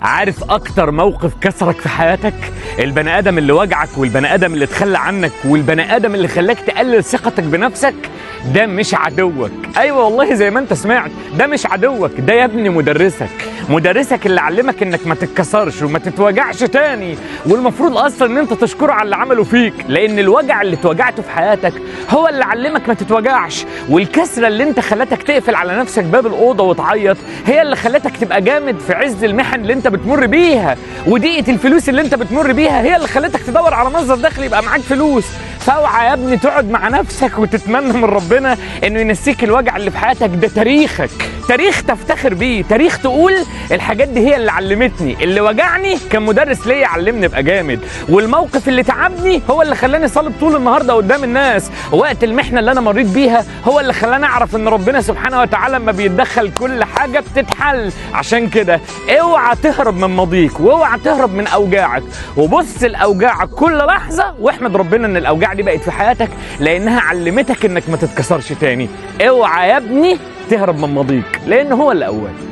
عارف اكتر موقف كسرك في حياتك؟ البني ادم اللي وجعك، والبني ادم اللي اتخلى عنك، والبني ادم اللي خلاك تقلل ثقتك بنفسك، ده مش عدوك. ايوه والله زي ما انت سمعت، ده مش عدوك، ده يا ابني مدرسك. مدرسك اللي علمك انك ما تتكسرش وما تتوجعش تاني، والمفروض اصلا ان انت تشكره على اللي عمله فيك، لان الوجع اللي اتوجعته في حياتك هو اللي علمك ما تتوجعش، والكسرة اللي انت خلتك تقفل على نفسك باب الاوضة وتعيط هي اللي خلتك تبقى جامد في عز المحن اللي انت بتمر بيها، وضيقه الفلوس اللي انت بتمر بيها هي اللي خلتك تدور على مصدر دخل يبقى معاك فلوس. فاوعى يا ابني تقعد مع نفسك وتتمنى من ربنا انه ينسيك الوجع اللي في حياتك. ده تاريخك، تاريخ تفتخر بيه، تاريخ تقول الحاجات دي هي اللي علمتني، اللي وجعني كان مدرس ليا علمني ابقى جامد، والموقف اللي تعبني هو اللي خلاني صلب طول النهارده قدام الناس، وقت المحنة اللي انا مريت بيها هو اللي خلاني اعرف ان ربنا سبحانه وتعالى لما بيتدخل كل حاجة بتتحل. عشان كده اوعى تهرب من ماضيك، واوعى تهرب من اوجاعك، وبص لاوجاعك كل لحظة واحمد ربنا ان الاوجاع دي بقت في حياتك لانها علمتك انك ما تتكسرش تاني. اوعى يا ابني تهرب من ماضيك لان هو اللي قواك.